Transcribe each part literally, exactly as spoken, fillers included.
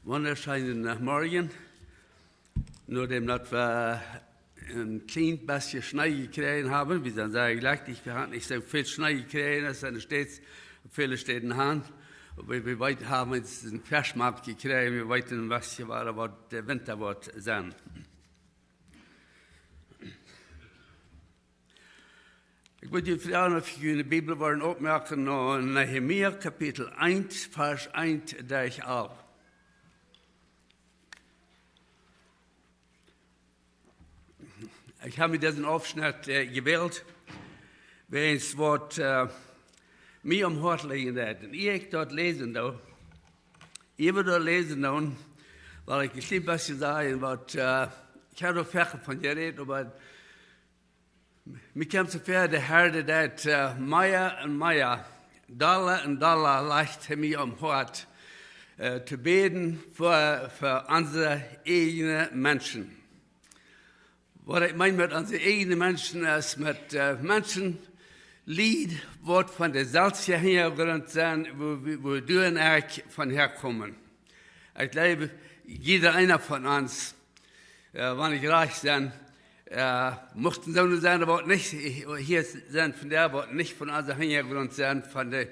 Wunderschönen Nachmittag. Nur dem, dass wir ein klein bisschen Schnee gekriegt haben, wir sind sehr glücklich, wir haben nicht so viel Schnee gekriegt, als in den States, viele Städten haben. Aber wir weit-, haben jetzt einen Verschmack gekriegt, wir wissen, was hier war, was der Winter wird sein. Ich würde die Fragen auf die Bibel wollen aufmachen, nach Nehemia Kapitel eins, Vers eins durch elf. Ich habe mir diesen Abschnitt, äh, gewählt, weil es wird, äh, mir am Herzen liegen. Und ehe ich dort lesen do, ehe wir dort lesen do, weil ich geschrieben was zu sagen, was, äh, ich habe doch viel von geredet, aber mir kjemt soo väa, de Herr deit, äh, mea un mea, dolla un dolla lajcht hee mie aum Hoat, äh, to bäden fa, fa onse eajne Menschen. Waut ekj meen met onse eajne Menschen es met, äh, Menschen, Lied, waut von de selwje Hinjagrunt sent, wua, wua, wua du un ekj von häakomen. Ekj jleew, jieda eena von ons, äh, wan ekj rajcht sie, äh, muchten soone sennen, waut nich hia sent von dee, waut nich von onsen Hinjagrunt sent, von de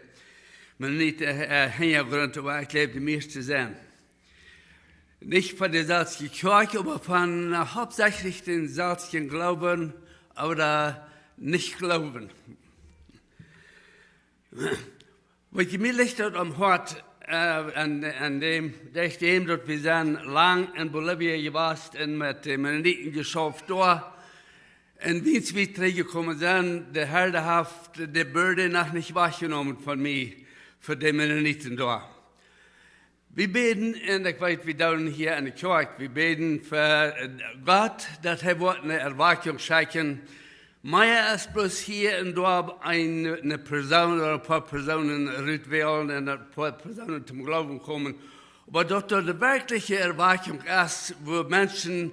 Mennoniten, äh, Hinjagrunt, oba ekj jleew, de mieeschte sent. Nich von de selwje Kjoakj, oba von, äh, hauptsächlich dän selwjen Gloowen ooda Nich-Gloowen. Waut mie licht daut aum Hoat, äh, aun, aun däm, derch däm daut wie sent lang en Bolivia jewast un met de Mennoniten jeschauft doa. Un wiels wie trigjjekomen sent, de Herr haft de Börd noch nich wajchjenomen von mie, fa de Mennoniten doa. Wie bäden, un ekj weet, wie doonen hia enne Kjoakj, wie bäden fa, äh, Gott, daut hee woat eene Erwakjunk schekjen, mea aus bloos hia un doa eene, eene Persoon ooda een poa Persoonen rutwälen un een poa Persoonen toom Gloowen komen. Oba daut doa de werkjliche Erwakjunk es, wua Menschen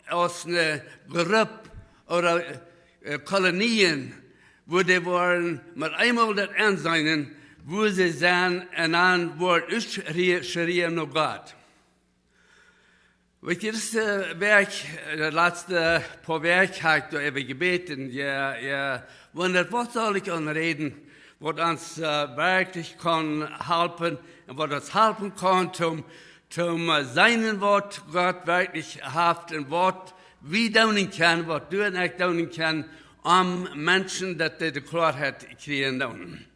aus eene Grupp ooda, äh, Kolonien, wua dee woaren met eemol daut enseenen, wua see sent, un dan woaren utschrie-, schrieen no Gott. Weet jie, daut es, äh, Wäakj, äh, de latste poa Wäakj hab ekj doa äwa jebät, un je, jewundat, waut saul ekj aun räden, waut ons, äh, werkjlich kaun halpen un waut ons halpen kaun, toom, toom, äh, seenen, waut Gott werkjlich haft un waut wie doonen kjennen, waut du un ekj doonen kjennen, om Menschen daut dee de Kloarheit kjrieen doonen.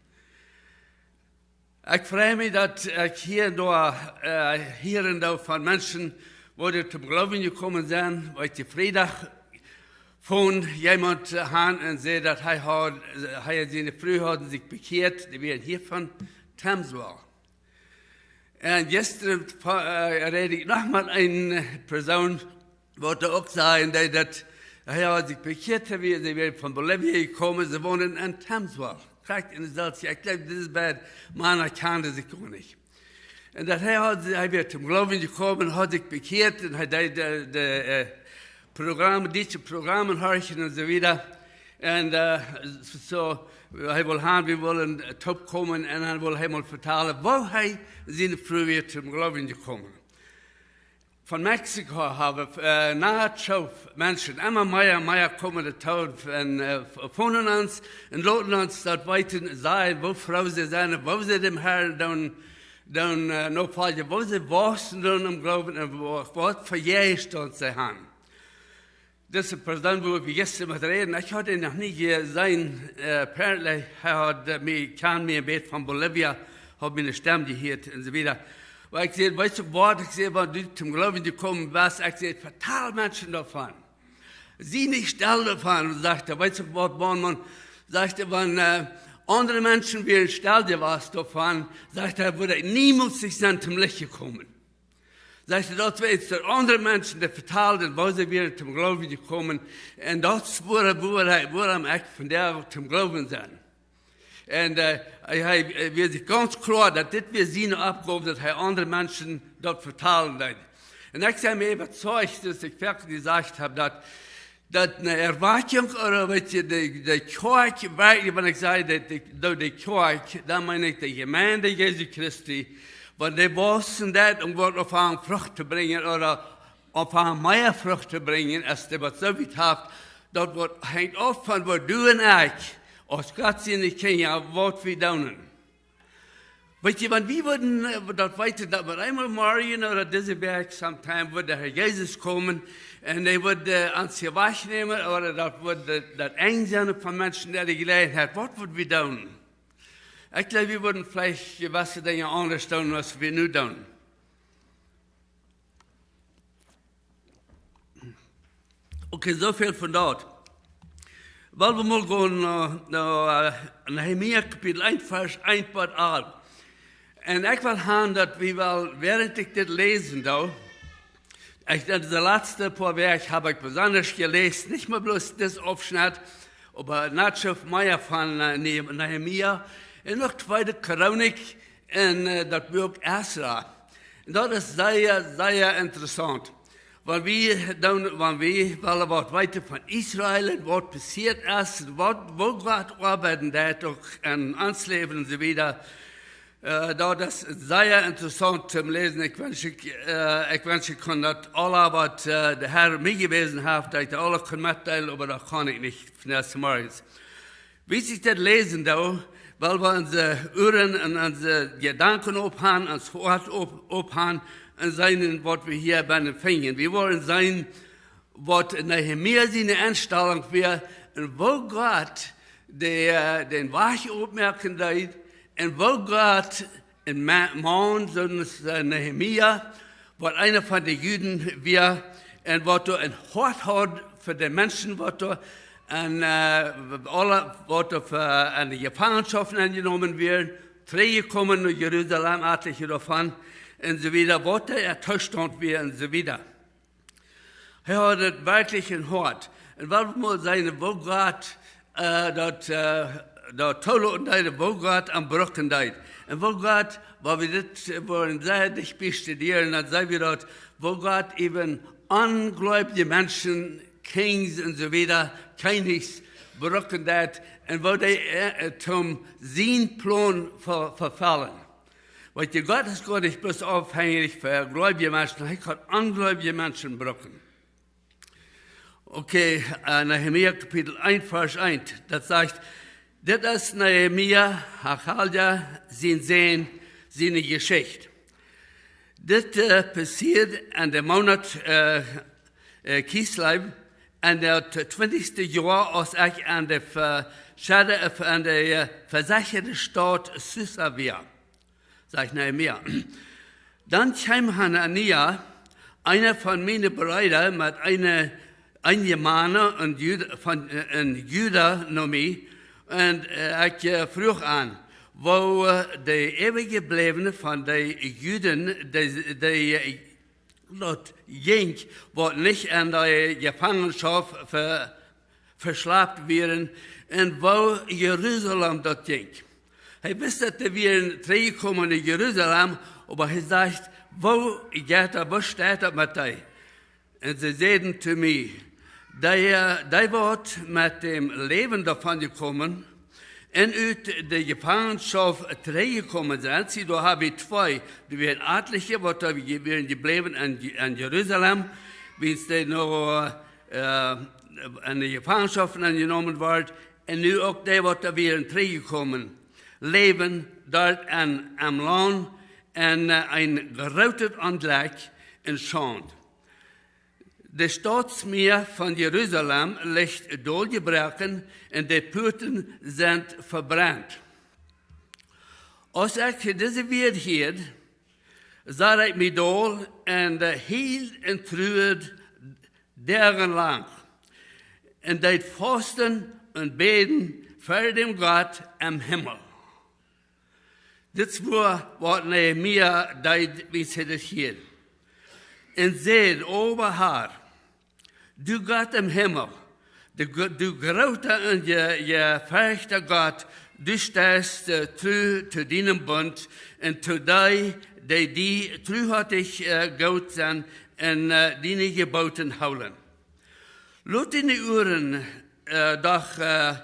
Ekj frei mie, daut ekj hia un doa, äh, hieren doo von Menschen, wua dee toom Gloowen jekomen sent, wua ekj Friedach von jemaunt, äh, han un säd, daut hee haud, hee un siene Fru hauden sikj bekjieet, dee wieren hia von Thamesville. Un jistren, äh, räd ekj noch met eene Persoon, waut doa uk säd, dee daut, hee haud sikj bekjieet, hee wia, see wieren von Bolivia jekomen, see wonen en Thamesville. Krakjt en de selwje, ekj jleew, dit es bie Mana kjande sikj goanich. Un daut hee haud, hee wia toom Gloowen jekomen, haud sikj bekjieet un hee deed de, de, äh, Programme, dietsche Programme horchen un soo wieda. Un, äh, soo, hee wull han, wie wullen, äh, toopkomen un dan wull hee mol vetalen, woo hee un siene Fru wia toom Gloowen jekomen. Von Mexiko haben, äh, nahezu Menschen, emma mea, mea komen doatoo un, äh, f-, fonen ons un loten ons daut weeten, sajen, woo froo see sent, woo see däm Herrn dan, dan, äh, nofoljen, woo see waussen dan em Gloowen un woo, waut fa Jeist see han. Dise Persoon, wua wie jistren met räden, ekj haud am noch nie jeseenen, äh, apparently, hee haud, äh, mie, kjand mie een bät von Bolivia, haud miene Stemm jehieet un soo wieda. Oba ekj säd, weetst du waut, ekj säd, wan du toom Gloowen jekomen best, ekj säd, vetal Menschen doavon. Sie nich stell doavon, sajcht hee, weetst du waut, Bornmann, sajcht hee, wan, äh, aundre Menschen wieren stell jewast doavon, sajcht hee, wudd ekj niemols nich sennen toom Licht jekomen. Sajcht hee, daut wieren aundre Menschen, dee vetalden, woo see wieren toom Gloowen jekomen. Un daut es wuarom, wuarom, wuarom ekj vondoag toom Gloowen sie. Un, äh, hee, hee, hee wia sikj gaunz kloa, daut dit wia siene Oppgow, daut hee aundre Menschen daut vetalen deed. Un ekj sie mie äwazeicht, aus ekj werkjlich jesajcht hab, daut daut eene Erwakjunk, ooda weetst du, de, de Kjoakj, werkjlich, wan ekj saj, de, de, de, de Kjoakj, dan meen ekj de Jemeent Jesu Christi, Wan dee wausen deit un woat aunfangen Frucht to brinjen ooda aunfangen mea Frucht to brinjen, aus dee waut soo wiet haft, daut woat, henjt auf von waut du un ekj, aus Gott siene Kjinja, waut wie doonen. Weet jie, wan wie wudden, äh, daut weeten, daut wie eemol morjen ooda dise Wäakj sometime wudd de Herr Jesus komen un hee wudd, äh, ons hia wajchnämen, ooda daut wudd, äh, daut Enj sennen von Menschen, dee de Jeläajenheit, waut wudd wie doonen? Ekj jleew, wie wudden veleicht jewesse Dinja aundasch doonen, aus wie nu doonen. Okay, soo väl von daut. Well wie mol gonen, äh, no, äh, Nehemia Kapitel eent, Varsch eent bat alf. Un ekj well han, daut wie well, wäarent ekj dit läsen doo, ekj denkj, de latste poa Wäakj hab ekj besondasch jeläst, nich mea bloos dit Aufschnett, oba noch väl mea von, äh, Ne-, Nehemia un noch Tweede Chronik un, äh, daut Buak Esra. Un daut es sea, sea interessaunt. Wan wie dan, wan wie wellen waut weeten von Israel un waut passieet es, un waut, woo Gott oabeiden deit uk en ons Läwen un soo wieda. Äh, daut es sea interessaunt toom läsen. Ekj wensch, ekj, äh, ekj wensch, ekj kunn daut aula, waut, äh, de Herr mie jewäsen haft, daut ekj daut aula kunn metdeelen, oba daut kaun ekj nich von dise Morjes. Wan ekj dit läsen doo, well wie onse Uaren un onse Jedanken op han, ons Hoat op, op han un seenen, waut wie hia bennen finjen. Wie wellen seenen, waut Nehemia siene Enstalunk wia un woo Gott de, äh, dän Wajch opmoaken deed un woo Gott een Ma-, Maun, soo aus, äh, Nehemia, waut eena von de Juden wia, un waut doa een Hoat haud fa de Menschen, waut doa en, äh, aule, waut doa fa, en de Jefangenschoft enjenomen wieren, trigjjekomen no Jerusalem, atelje doavon, un soo wieda, waut de Toostaunt wia, un soo wieda. Hee haud daut werkjlich em Hoat. Un well wie mol seenen, woo Gott, äh, daut, äh, daut tooloten deed, woo Gott am brucken deed. Un woo Gott, wan wie dit, äh, wellen sea dicht bie studieren, dan seenen wie daut, woo Gott äwen onjleewje Menschen, Kings un soo wieda, Kjennichs brucken deed, un woo dee, äh, äh, toom sienen Plon ver-, verfellen. Weet jie, Gott es goanich bloos aufhenjich von jleewje Menschen, hee kaun onjleewje Menschen brucken. Okay, äh, Nehemia Kapitel eent, Varsch eent, daut sajcht: Dit es Nehemia, Hachalja sien Sän, siene Jeschicht. Dit, äh, passieed en dän Moonat, äh, äh, Kislew, en daut twintichste Joa, aus ekj en de Ver-, Schede-, äh, en de, äh, vesechade Staut Susa wia. Sajcht Nehemia. Dan kjeem Hanania, eena von miene Breeda, met eene, eenje Mana un Juda, von, äh, en Juda no mie, un, äh, ekj, äh, fruach am, woo, äh, de äwajebläwne von de Juden, dee, dee, äh, daut jinkj, waut nich en de Jefangenschoft ve-, veschlapt wieren, un woo Jerusalem daut jinkj. Hee wist, daut dee wieren trigjjekomen no Jerusalem, oba hee sajcht: Woo jeit daut, woo steit daut met dee? Un see säden to mie: Dee, dee waut met däm Läwen doavon jekomen un ut de Jefangenschoft trigjjekomen sent, see, doa hab wie twee, doa wieren atelje, waut doa wieren jebläwen en, en Jerusalem, wiels dee noch, äh, en de Jefangenschoft enjenomen worden, un nu uk dee, waut doa wieren trigjjekomen, läwen doa en, em Launt, un, äh, een grootet Onjlekj un Schaund. De Stautsmia von Jerusalem licht doljebroaken un de Puaten sent vebrent. Aus ekj dise Wieed hieed, sad ekj mie dol un, äh, hield un truad doagenlang un deed fausten un bäden ver däm Gott em Himmel. Dit es wua-, waut Nehemia deed, wiels hee dit hieed. Un säd: Oba Herr, du Gott em Himmel, du gr-, du groota un je-, jeferchta Gott, du steist, äh, tru to dienen Bunt un to dee, dee die truhoatich, äh, goot sent un, äh, diene Jeboten hoolen. Lot diene Uaren, äh, doch, äh,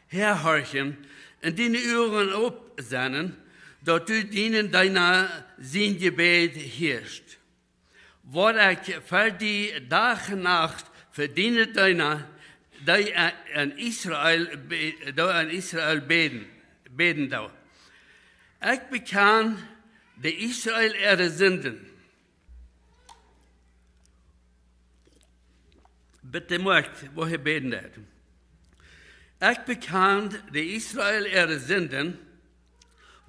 häahorchen un diene Uagen op sennen, daut du dienen Deena sien Jebäd hieescht, woa ekj fa die Dach un Nacht fa diene Deena, dee en Israel, be- dee en Israel bäden, bäden doo. Ekj bekjan de Israel äare Sinden. Bitte moakt, woo hee bäden deed. Ekj bekjan de Israel äare Sinden,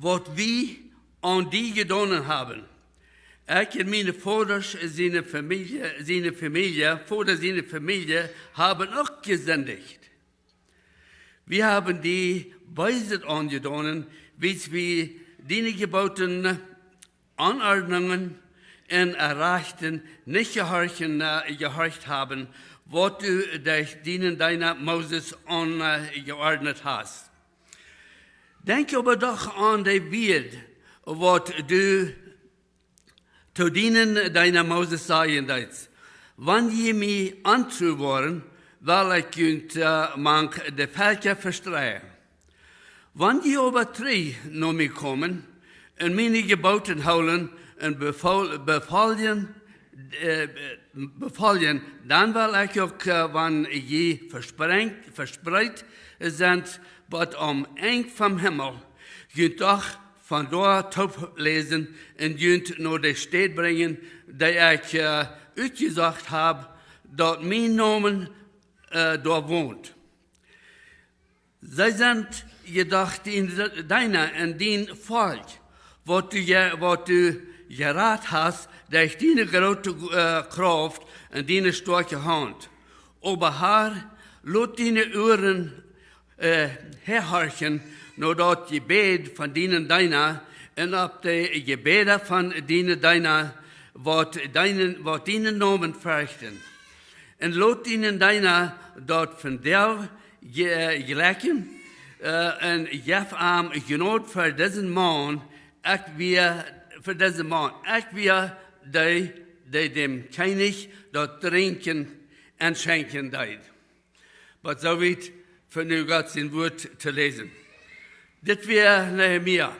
waut wie aun die jedonen haben. Ekj un miene Vodasch siene Famielje, siene Famielje, Voda siene Famielje haben uk jesindicht. Wie haben die Beeset aunjedonen, wiels wie diene Jeboten, Aunordnungen un Rajchten nich jehorchen, äh, jehorcht haben, waut du derch dienen Deena Moses aunjeordnet hast. Denkj oba doch aun de Wieed, waut du to dienen Deena Moses sajen deetst: Wan jie mie ontru woaren, well ekj junt, äh, mank de Velkja vestreien. Wan jie oba trigj no mie komen un miene Jeboten hoolen un befol- befoljen, äh, befoljen, dan well ekj uk, äh, wan jie vesprengt- vespreet sent bot aum Enj vom Himmel, junt doch von doa toop läsen un junt no de Städ brinjen, dee ekj, äh, utjesocht hab, daut mien Nomen, äh, doa wont. See sent jedocht dien Deena un dien Volkj, waut du je- waut du jerat hast derch diene groote, äh, Krauft un diene stoakje Haunt. Oba Herr, lot diene Uaren, äh, häahorchen no daut Jebäd von dienen Deena un opp de Jebäda von diene Deena, waut dienen, waut dienen Nomen ferchten. Un lot dienen Deena daut vondoag je- jlekjen, äh, un jeff am Jnod fa disen Maun, ekj wia, fa disen Maun, ekj wia dee, dee däm Kjennich daut Drinkjen enschenkjen deed. Waut soo wiet fa nu Gott sien Wuat to läsen. Dit wia Nehemia.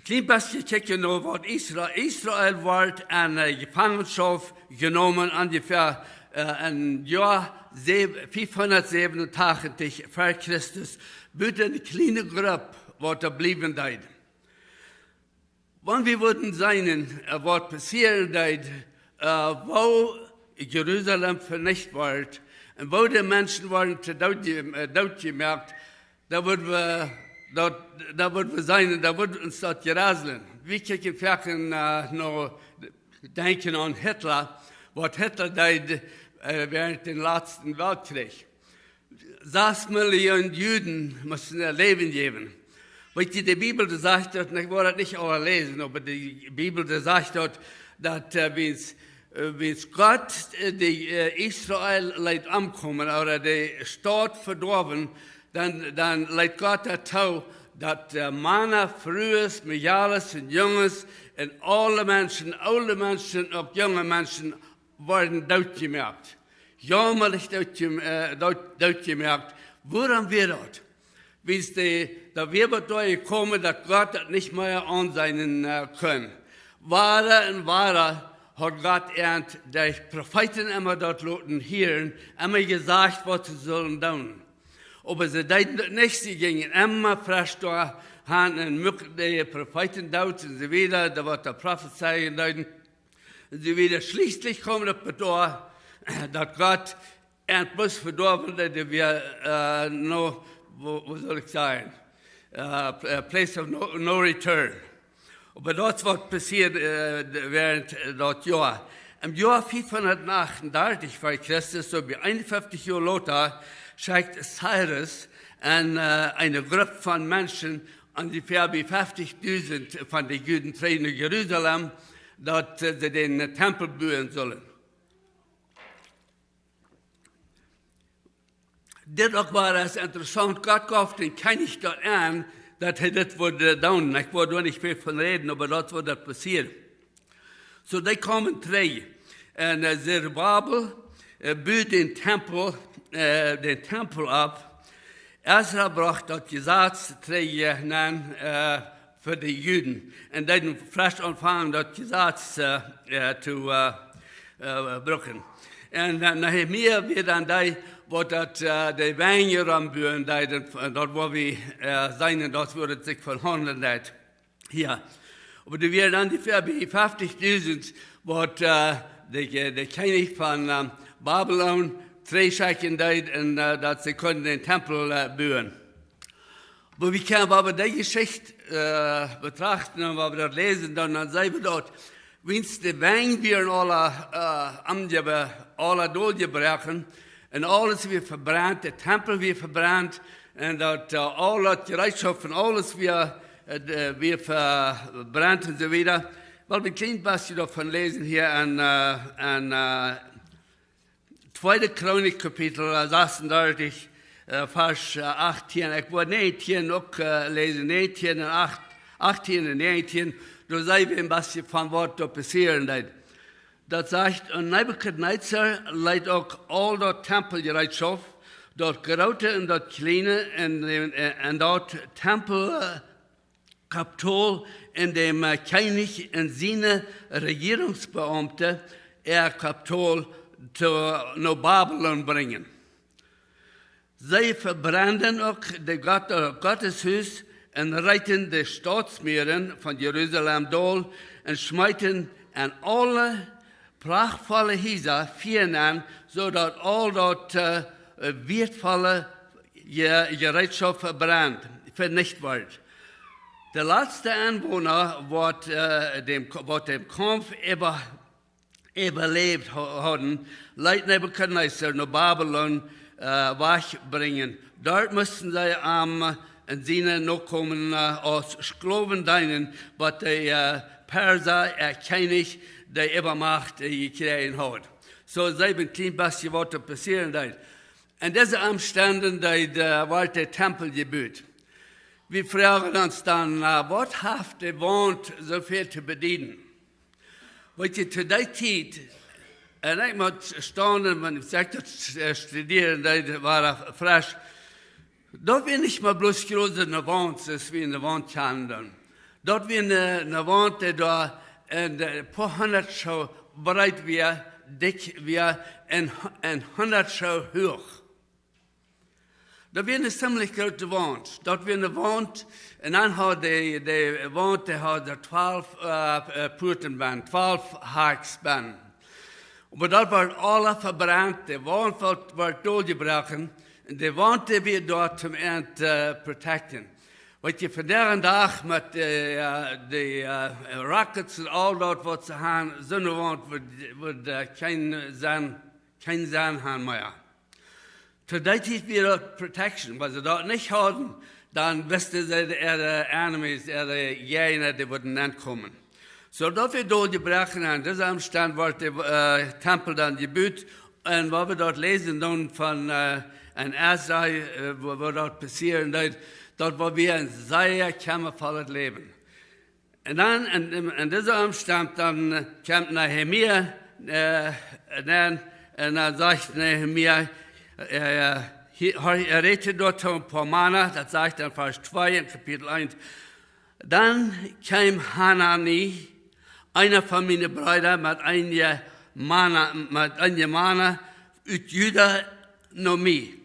Kjlien bät kjikjen no waut Isra- Israel wort en, äh, Jefangenschoft jenomen, onjefäa, äh, em Joa säw- fiefhundatsäwenuntachentich ver Christus, buten eene kjliene Grupp, waut doa bliewen deed. Wan wie wudden seenen, äh, waut passieren deed, äh, woo Jerusalem venicht wort un woo de Menschen worden to Doot je- äh, doot jemoakt, dan wudden wie daut, dan wudden wie seenen, dan wudd ons daut jraslen. Wie kjikjen foaken, äh, no denkjen aun Hitler, waut Hitler deed, äh, wäarent dän latsten Weltkjrich. Sas Millioon Juden musten äa Läwen jäwen. Weet jie, de Bibel, dee sajcht daut, ekj woa daut nich aula läsen, oba de Bibel, dee sajcht daut, daut, äh, wiels, äh, wiels Gott, äh, de, äh, Israel leet omkomen, ooda de Staut vedoawen, dan, dan leet Gott daut too, daut, äh, Mana, Frues, Mejales un Junges un aule Menschen, oole Menschen, uk junge Menschen, worden doot jemoakt. Jaumalich doot jem- äh, doot, doot jemoakt. Wuarom wia daut? Wiels de, doa wia waut doa jekomen, daut Gott daut nich mea aunseenen, äh, kunn. Wada un wada haud Gott an de Profeeten emma daut loten hieren, emma jesajcht, waut see sullen doonen. Oba see deeden daut nich, see jinjen emma fresch doa han un muaken de Profeeten doot un soo wieda, dee waut doa profezeien deeden. Un soo wieda. Schlieslich kjeem daut doa, daut Gott an bloos vedoawen deed, dee wia, äh, no, woo, woo saul ekj sajen, äh, pl- äh, place of no, no return. Oba daut es waut passieed, äh, de- wäarent, äh, daut Joa. Em Joa fiefhundatachtundartich ver Christus, soo bie eenunfeftich Joa lota, schekjt Cyrus en, äh, eene Grupp von Menschen, onjefäa bie feftichdusent von de Juden trigj no Jerusalem, daut, äh, see dän Tempel buen sullen. Dit uk wia es interessaunt, Gott jeef dän Kjennich daut aun, daut hee dit wudd, äh, doonen. Ekj well doa nich väl von räden, oba daut wudd daut passieren. Soo, dee kjeemen trigj. Un, äh, Zerubabel, äh, bud dän Tempel, äh, dän Tempel opp. Esra brocht daut Jesaz trigj, äh, nenn, äh, fa de Juden. Un dee deeden fresch aunfangen daut Jesaz, äh, äh, to, äh, äh, brucken. Un, äh, Nehemia wia dan dee, waut daut, äh, de Wenj rom buen deed, un daut woa wie, äh, seenen, daut woat sikj vehaundlen daut. Jo. Oba doa wieren onjefäa bie feftichdusent, waut, äh, de, de Kjennich von, ähm, Babylon trigjschekjen deed un, äh, daut see kunnen dän Tempel, äh, buen. Oba wie kjennen, wan wie dee Jeschicht, äh, betrachten un wan wie daut läsen, dan, dan seenen wie daut, wiels de Wenj wieren aula, äh, aunjebe-, aula dolljebroaken, un aules wia vebrent, de Tempel wia vebrent, un daut, äh, aul daut Jereetschoft un aules wia, äh, de-, wia vebrent un soo wieda. Well wie een kjlien bät doavon läsen hia en, äh, en, äh, Tweede Chronik Kapitel, äh, sasuntachentich, äh, Varsch, äh, achtieen. Ekj woa näajentieen uk, äh, läsen, näajentieen un acht, achtieen un näajentieen. Doa seenen wie een bät von waut doa passieren deed. Daut sajcht: Un Nebukadnezar leet uk aul daut Tempeljereetschoft, daut groote un daut kjliene, en dän, äh, en daut Tempel, äh, Kapitol un däm, äh, Kjennich un siene Rejierungsbeaumte äa Kapitol to, no Babylon brinjen. See vebrenden uk de Gott-, äh, Gotteshus un reeten de Stautsmuaren von Jerusalem dol un schmeeten en aule prachtvolle Hiesa Fia aun, soo daut aul daut, äh, wieetvolle Je-, Jereetschoft vebrennt, venicht wort. De latste Enwona, waut, äh, däm, waut däm Kaumf äwa-, äwaläwt ha-, hauden, leet Nebukadnezar no Babylon, äh, wajchbrinjen. Doa musten see am un siene Nokomen, äh, aus Sklowen deenen, waut de, äh, Persa, äh, Kjennich, de Äwamacht, äh, jekjräajen haud. Soo, see wisten een kjlien bät waut doa passieren deed. En dise Omstend deed, äh, wort de Tempel jebut. Wie froagen ons dan, äh, waut haft de Waunt soo väl to bedieden? Weet jie, to dee Tiet, un ekj mott stonen, wan ekj daut, äh, studieren deed, daut wia fresch. Daut wia nich mea bloos jrod ne Waunt, soo aus wie ne Waunt kjanen. Daut wia ne, ne Waunt, dee doa een, äh, poa hundat Schoo breet wia, dikj wia un, un hundat Schoo huach. Daut wia ne ziemlich groote Waunt. Daut wia ne Waunt, un dan haud de, de Waunt, dee haud doa twalf, äh, äh, Puaten bennen, twalf Hakjs bennen. Oba daut wort aules vebrent, de Waunt wort, wort dolljebroaken, un de Waunt, dee wia doa toom äant, äh, protecten. Weet jie, vondoag dän Dach met de, äh, de, äh, Rockets un aul daut waut see haben, soone Waunt wudd, wudd, äh, kjeen Senn, kjeen Senn haben mea. To dee Tiet wia daut Protection. Wan see daut nich hauden, dan wisten see, de, äare Enemies, äare Jäajna, dee wudden aunkomen. Soo daut wia doa jebroaken, en dise Omstend wort de, äh, Tempel dan jebut. Un waut wie doa läsen dan von, äh, en Esra, äh, waut, waut doa passieren deed, daut wia een sea kjammavollet Läwen. Un dan, en, en, en dise Omstend, dan, äh, kjemt Nehemia, äh, nenn, un dan sajcht Nehemia, äh, hee, hee rät doa to een poa Mana, daut sajcht en Varsch twee en Kapitel eent. Dan kjeem Hanani, eena von miene Breeda, met eenje Mana, met eenje Mana ut Juda no mie.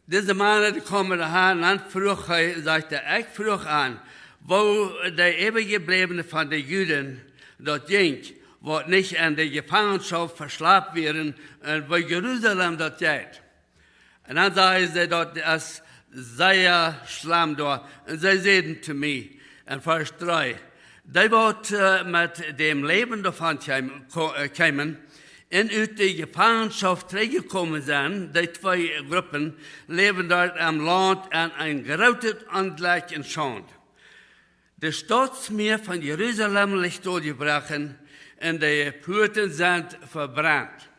Dise Mana, dee kjeemen doa han, dan fruach hee, sajcht hee: Ekj fruach aun, woo de Äwajebläwne von de Juden daut jinkj, waut nich en de Jefangenschoft veschlapt wieren, un woo Jerusalem daut jeit. Un dan säden see: Daut es sea schlemm doa. Un see säden to mie, en Varsch dree: Dee waut, äh, met däm Läwen doavon kjeem-, ko-, äh, kjeemen un ut de Jefangenschoft trigjjekomen sent, dee twee Gruppen, läwen doa em Launt en een grootet Onjlekj un Schaund. De Stautsmua von Jerusalem licht doljebroaken un de Puaten sent vebrent.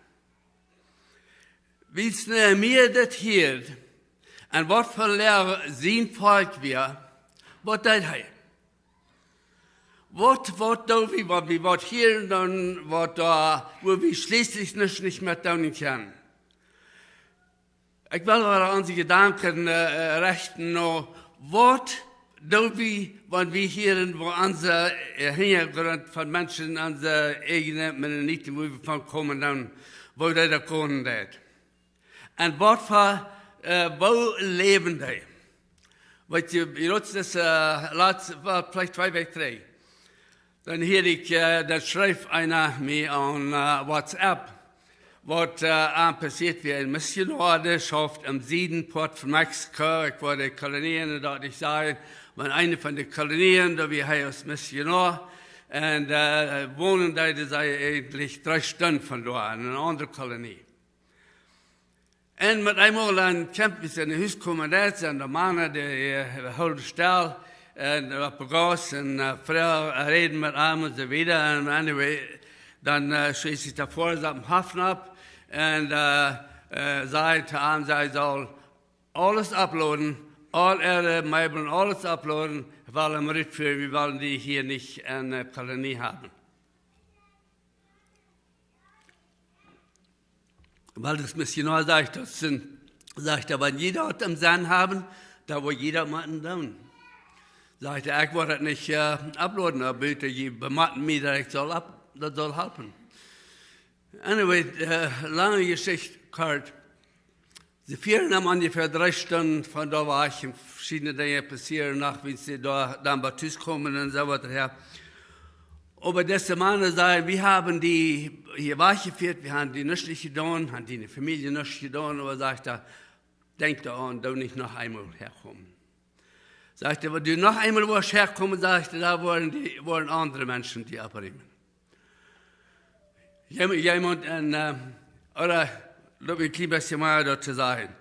Wiels Nehemia dit hieed, un waut fa Loag sien Volkj wia, waut deed hee? Waut, waut doo wie, waut wie, waut hia dan, waut doa, woo wie schlieslich nuscht nich mea doonen kjennen? Ekj well wada onse Jedanken, äh, äh, rechten no, waut doo wie, wan wie hieren, woo onse, äh, Hinjagrunt von Menschen, onse eejne Mennoniten, wua wie von komen, dan, woo dee daut gonen deit. Un waut fa, äh, woo läwen dee? Weetst, jie, jie, daut es, äh, latst, wia veleicht twee Wäakj trigj. Dan hieed ekj, äh, daut schreef eena mie aun, äh, WhatsApp, waut, äh, am passieet wia. Een Missionoa, dee schauft em Sieden, Poat von Mexiko. Ekj woa de Kolonien doa nich sajen, oba eene von de Kolonien, doa wia hee aus Missionoa. Un, äh, wonen deed see eejentlich dree Stunden von doa, en eene aundre Kolonie. Un met eemol dan kjemt wie en Hus komen, doa sent de Mana, dee, äh, hoolen stell, un opp de Gauss, un, äh, Fru, äh, räden met am un soo wieda. Un anyway, dan, äh, schleet ekj doa ver, saut em Hafen opp, un, äh, äh, säd to am, see saul aules aufloden, aul äare Meebel, aules aufloden, wiels wie wellen die hia nich en, äh, Kolonie haben. Wiels de Missionoa sajcht, daut sent, sajcht hee, wan jie daut em Senn haben, dan woat jie daut motten doonen. Sajcht hee, ekj woa daut nich, äh, aufloden, oba bitte, jie bemotten mie, daut ekj saul auf-, daut saul halpen. Anyway, äh, lange Jeschicht kort. See fieren dan onjefäa dree Stunden von doa wajch un veschiedne Dinja passieren noch, wan see doa dan bie tus komen un soo waut doahan. Oba dise Mana säden, wie haben die hia wajchjefieet, wie haben die nuscht nich jedonen, haben diene Famielje nuscht jedonen, oba sajcht hee, denkj doaraun, doo nich noch eemol häakomen. Sajcht hee, wan du noch eemol woascht häakomen, sajcht hee, dan woaren die, woaren aundre Menschen die oppnämen. Jem-, jemaunt en, äh, ooda, lot mie een kjlien bät mea doatoo sajen.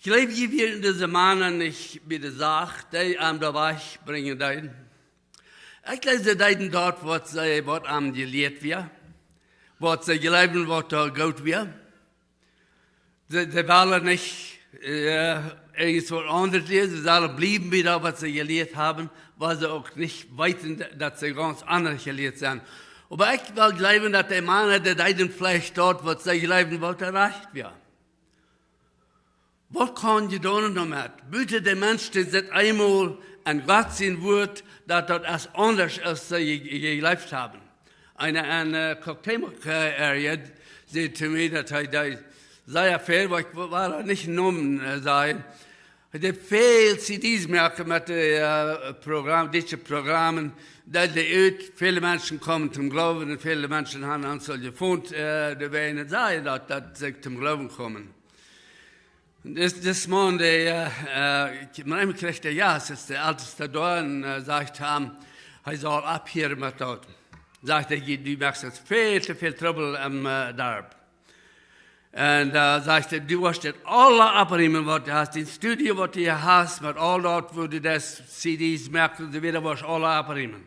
Jleew jie, wieren dise Mana nich bie de Sach, dee an doa wajchbrinjen deeden? Ekj jleew, see deeden daut, waut see, waut an jelieet wia, waut see jleewden, waut doa goot wia. See, see wellen nich, äh, irjent waut aundret lieren. See sellen bliewen bie daut, waut see jelieet haben, wiels see uk nich weeten, daut see gaunz aundasch jelieet sent. Oba ekj well jleewen, daut de Mana, dee deeden veleicht daut, waut see jleewden, waut rajcht wia. Waut kaun jie doonen doamet? Buta de Mensch, dee sitt eemol en Gott sien Wort, daut daut es aundasch aus see je-, je-, jejleeft haben. Eena en, äh, Cuauhtémoc, äh, area, säd to mie, daut hee deed sea väl, oba ekj woa, woa daut nich Nomen, äh, sajen. Hee deed väl C Ds moaken met de, äh, Programm, dise Programmen, daut dee ut, väle Menschen komen toom Gloowen un väle Menschen haben aun sikj jefungen, äh, dee wellen sajen, daut, daut see toom Gloowen komen. Dis, dis Maun, dee, äh, äh, met eemol kjrieech hee, jo, daut es de Eltesta doa, un, äh, sajcht am, hee saul opphieren met daut. Sajcht hee, du moakst ons väl too väl Trubbel em, äh, Darp. Un, äh, sajcht hee, du woascht dit aules oppnämen, waut du hast, dien Studio, waut du hast, met aul daut, woo du dise C Ds moakst un soo wieda, woascht aules oppnämen.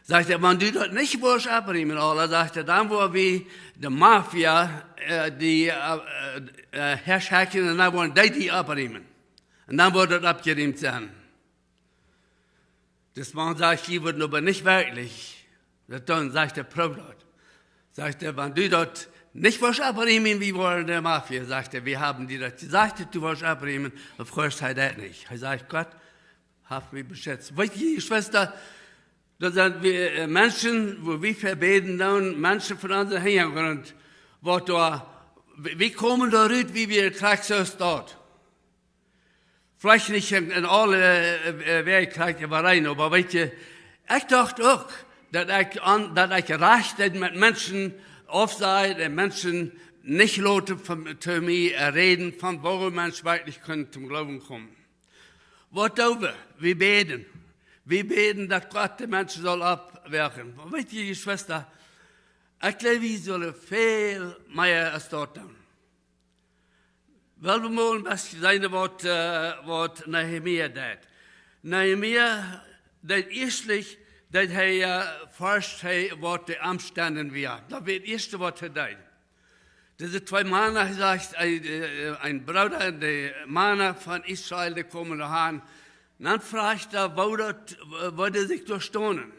Sajcht hee, wan du daut nich woascht oppnämen, aules, sajcht hee, dan woa wie de Mafia, äh, die, äh, äh, äh, häaschekjen un dan woaren dee die oppnämen. Un dan woat daut oppjerieemt sennen. Dis Maun sajcht, jie wudden oba nich werkjlich daut doonen, sajcht hee, proow daut. Sajcht hee, wan du daut nich woascht oppnämen, wie woaren de Mafia, sajcht hee, wie haben die daut jesajcht, daut du woascht oppnämen, un veleicht hee daut nich. Hee sajcht, Gott haft mie beschitzt. Weet jie, Jeschwista, daut sent wie, äh, Menschen, wua wie fa bäden doonen, Menschen von onsen Hinjagrunt, waut doa, wie, wie komen doa rut, woo wie krakjt soo stonen. Veleicht nich en, en aule, äh, äh, Wäaj krakjt äwareen, oba weet jie, ekj docht uk, daut ekj aun, daut ekj rajcht deed met Menschen aufsajen un Menschen nich loten von, to mie, äh, räden von, woo Menschen werkjlich kjennen toom Gloowen komen. Waut doo wie? Wie bäden. Wie bäden, daut Gott de Menschen saul oppwakjen. Weet jie, Jeschwista, ekj jleew, wie sellen väl mea aus daut doonen. Well wie mol een bät seenen, waut, äh, waut Nehemia deed. Nehemia deed ieeschtlich, deed hee, äh, forscht hee, waut de Omstend wia. Daut wia daut ieeschte, waut hee deed. Dise twee Mana, hee sajcht, een, äh, een Brooda un de Mana von Israel, dee komen doa aun. Dan fruach hee, woo daut, woo dee sikj doa stonen.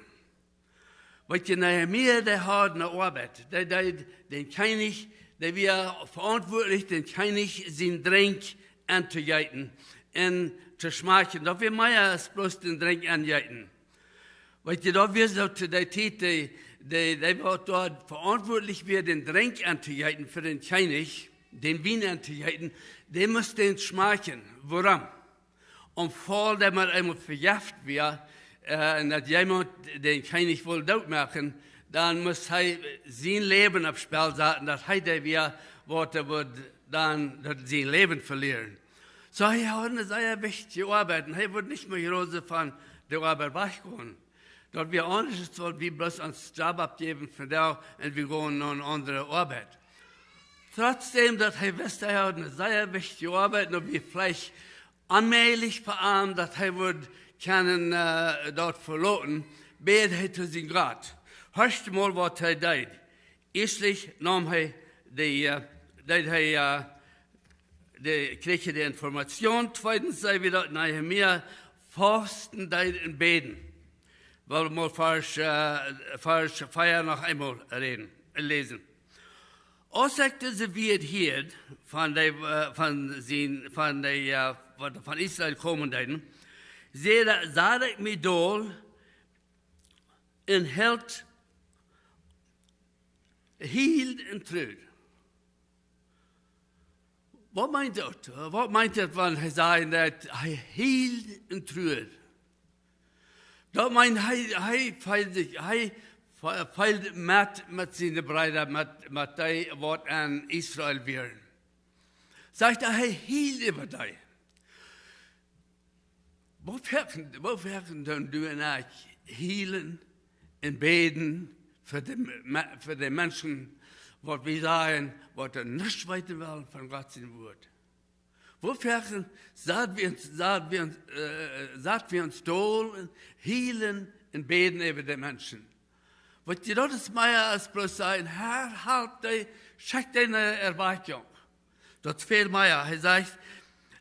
Weet jie, Nehemia, dee haud eene Oabeit. Dee, dee, dän Kjennich, dee wia veauntwuatlich, dän Kjennich sien Drinkj auntojeeten un to schmakjen. Daut wia mea aus bloos dän Drinkj aunjeeten. Weetst du, daut wia soo to dee Tiet, dee, dee, dee waut doa veauntwuatlich wia, dän Drinkj auntojeeten fa dän Kjennich, dän Wien auntojeeten, dee must dän schmakjen. Wuarom? Om Faul daut mau eemol vejeft wia, äh, un daut jemaunt dän Kjennich wull dootmoaken, dan must hee sien Läwen opp Spell saten, daut hee dee wia, waut hee wudd dan daut sien Läwen velieren. Soo, hee haud eene sea wichtje Oabeit un hee wudd nich mea jrosen von de Oabeit wajchgonen. Daut wia aundasch, aus wan wie bloos onsen Job oppjäwen vondoag un wie gonen no eene aundre Oabeit. Trotzdäm daut hee wist, hee haud eene sea wichtje Oabeit, un daut wia veleicht onmäajlich fa am, daut hee wudd kjennen, äh, daut veloten, bäd hee to sienen Gott. Horcht mol, waut hee deed. Ieeschtlich neem hee dee, äh, deed hee, äh, dee, kjrieech hee dee Information. Tweedens säd wie, daut Nehemia fausten deed un bäden. Well wie mol Varsch, äh, Varsch vea noch eemol räden, läsen. Aus ekj dise Wieed hieed von dee, äh, von sien, von dee, äh, waut von Israel komen deeden, säd, sad ekj mie dol un hilt, hield un truad. Waut meent daut? Waut meent daut, wan hee säd, daut hee hield un truad? Daut meent, hee, hee feeld sikj, hee fe-, feeld met, met siene Breeda, met, met dee, waut en Israel wieren. Sajcht hee, hee hield äwa dee. Woo foaken, woo foaken doonen du un ekj hielen un bäden fa de Me-, fa de Menschen, waut wie sajen, waut doa nuscht weeten wellen von Gott sien Wuat? Woo foaken sad wie ons, sad wie ons, äh, sad wie ons dol un hielen un bäden äwa de Menschen? Weetst du, daut es mea aus bloos sajen, Herr, halp dee, schekj dee eene Erwakjunk. Daut es väl mea. Hee sajcht,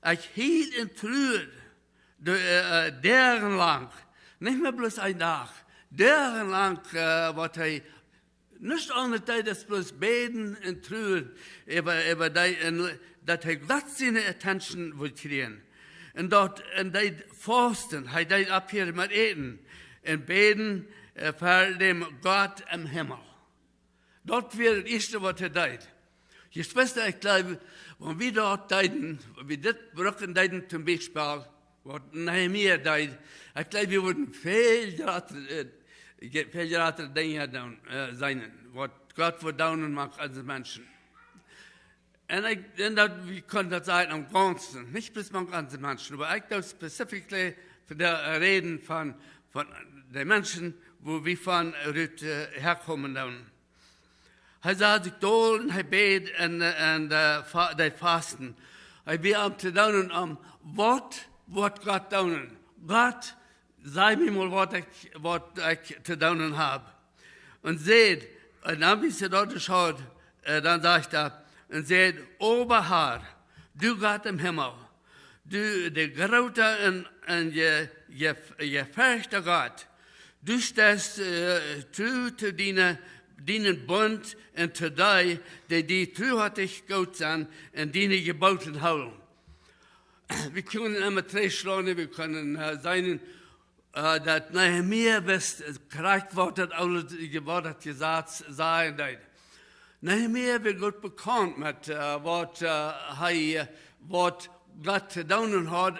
ekj hield un truad, de, äh, äh, doagenlang. Nich mea bloos een Dach. Doagenlang, äh, waut hee nuscht aundret deed, aus bloos bäden un truaden äwa, äwa dee, un daut hee Gott siene attention wull kjrieen. Un daut, un deed fausten, hee deed opphieren met äten un bäden, äh, ver däm Gott em Himmel. Daut wia daut ieeschte, waut hee deed. Jeschwista, ekj jleew, wan wie daut deeden, wan wie dit brucken deeden, toom Biespel, waut Nehemia deed, ekj jleew, wie wudden väl jratre, äh, je-, väl jratre Dinja doonen, äh, seenen, waut Gott wudd doonen mank onse Menschen. Un ekj, un daut, wie kjennen daut sajen aum gaunzen, nich bloos mank onse Menschen, oba ekj doo specifically fa de, äh, räden von, von de Menschen, wua wie von rut, äh, häakomen doonen. Hee sad sikj dol un hee bäd un, äh, un, äh, fa-, deed fausten. Hee wia aum to doonen, aum waut, waut Gott doonen. Gott, saj mie mol, waut ekj, waut ekj to doonen hab. Un säd, un dan, wie see daut schaud, äh, dan sajcht hee, un säd, Oba Herr, du Gott em Himmel, du, de groota un, un je, je, jefäachte Gott, du steist, äh, tru to diene, dienen Bunt un to dee, dee die truhoatich goot sent un diene Jebooten hoolen. Wie kjennen emma trigjschlonen, wie kjennen, äh, seenen, äh, daut Nehemia wist, äh, krakjt waut daut aule, waut daut Jesaz sajen deed. Nehemia wia goot bekaunt met, äh, waut, äh, hee, äh, waut Gott to doonen haud